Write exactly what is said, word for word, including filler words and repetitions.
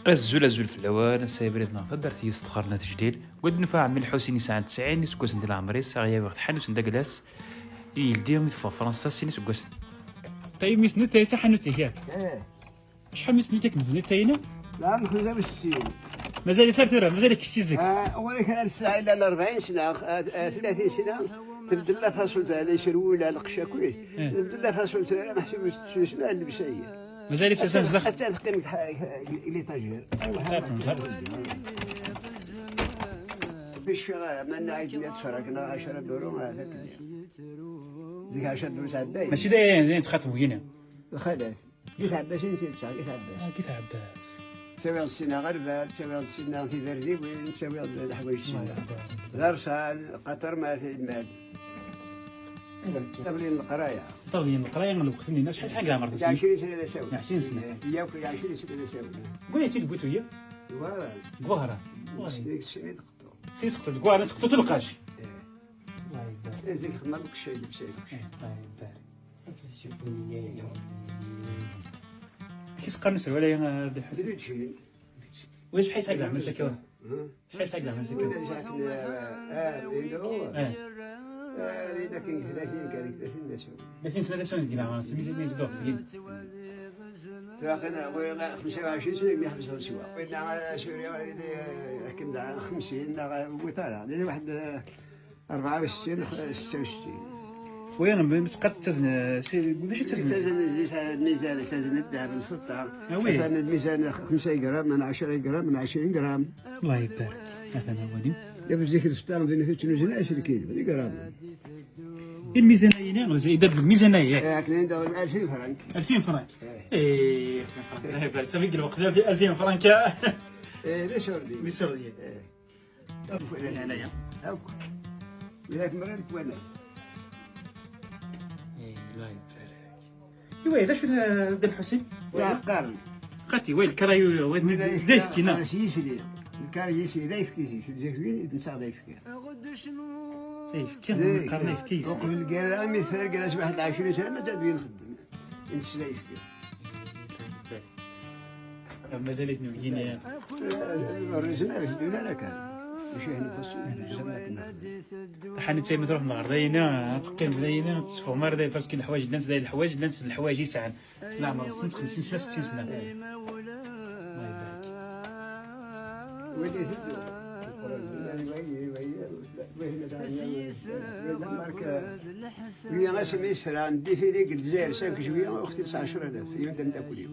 Azul, azul fell-awen, ass-a abrid-nneɣ taddart-is Ttxar n At Jlil. Wad nufa ɛemmi Lḥusin yesɛan tesɛin iseggasen di leɛmer-is, aɣ-yawi ɣer tḥanut n Daglas, i yeldi mi teffeɣ Fransa sin iseggasen. Tayi mmi-s n tayi d taḥanut-ik, yak? Eh. Acḥal mmi-s n tayi akken tebniḍ tayi-nni? Lɛam xemsa u settin. Mazal-itt ar tura, mazal-ik kečč zik. Ah, ɣur-i kra n ssaɛa ila rebɛin sna, ah, ah, tlatin sna, tbeddel la façon tala, iserwula, lqecc akk, eh. Tbeddel la façon tala, meḥsub ur tettsusma llebsa-yi. Mazal-itt ass-a zdaxel. Atta teqqim deg l'étagère. Aywa, ḥader. Ur cfiɣ ara, ma nɛid mya tferrak neɣ ɛecra duru, ah, takken. Zik ɛecra duru sɛedday. Mačči d ayen, d ayen txaṭem wina. Lxalat. Di tɛebbasin i tt-id-sɛiɣ, di tɛebbas. Ah, di tɛebbas. Ttawiɣ-d sinna ɣer lbal, ttawiɣ-d sinna tiberdiwin, ttawiɣ-d leḥwayeǧ sinna. D arsan, qater ma t-id-mad. Tabli n leqraya. Tabli n leqraya n lweqt-nni, acḥal sɛan deg leɛmer-nsen? Ɛecrin sna d asawen. Ɛecrin sna. Yakk ɛecrin sna d asawen. Win i tt-id-tewwi tuyi? Deg Wehran. Deg Wehran. Sni teqṭu. Sni teqṭu, deg Wehran teqṭu lqaci. Eh. Allah ibarik. Eh, zik xedmeɣ lqecc, lqecc. Eh, Allah ibarik. Ad tt-id-ssukkunen. Amek i s-qqaren userwal-agi, a Dda Lḥusin? Drujin. Ulac ḥays ag leɛmer sakka. Hm? Ḥays ag leɛmer sakka. Ulac akken, ah, inu. Eh. Ah, inu akken tlatin kan, tlatin d asawen. Tlatin sna d asawen deg leɛmer, s mi, mi zedduɣ deg. Tura aql-i ɣur-i xemsa u ɛecrin sna mi ḥebseɣ sswa. Winna, ah, Suriya, ah, akken d xemsin neɣ, ah, witara. Llan waḥed, ah, rebɛa u settin, setta u settin. Wi, mi teqqar tettazen, si, d acu i ttazen? Ttazen zzit, lmizan, ttazen ddheb, lfeṭṭa. Ah, wi. Atan lmizan xemsa gram, n ɛecra gram, n ɛecrin gram. Allah ibarik. Atan awali. Yak zik lfeṭṭa, din tettnuzen aselkim, d igramen. Lmizan-ayini, d lmizan-ayi. Eh, akken anda alfin frank. Alfin frank. Eh. Eh, alfin frank. Allah ibarik. Safi deg lweqt alfin, alfin frank. Eh, d isurdiyen. D isurdiyen. Eh. Akk. Yeɛnaya. Akk. Widak merra deg wanay. Eh, la yettfalak. Iwa, d acu d, d Lḥusin? D aɛeqqaren. Xati, wa, lkar-ayi, wa, d, d ayefki, neɣ? Lkar s yisli. Lkar s yisli, d ayefki zik. Zik, zik, netta d ayefki. Ayefki, qqaren ayefki yis. Uqbel lgirra, mi tefra lgirra s waḥed ɛecrin sna, ma d-, ad nxeddem. Ntess d ayefki. Mazal-iten ugin. Ur rrizen ara, ur ddun ara kan. Mačči hna xas, rrizen akken. Ḥanut ay ma truḥem ɣer dayna, ad teqqim dayna, ad tesfum ara day, parce que leḥwayeǧ llant day, leḥwayeǧ llant d leḥwayeǧ yesɛan. Leɛmer-nsent xemsin sna, settin sna. Allah ibarik. Wagi, wagi, wagi, wagi, wagi, wagi, wagi, wagi, asmi yesfra, ndifili deg Lezzayer, cinq juillet, uxti tesɛa ɛecra alaf, yiwen d ameddakel-iw.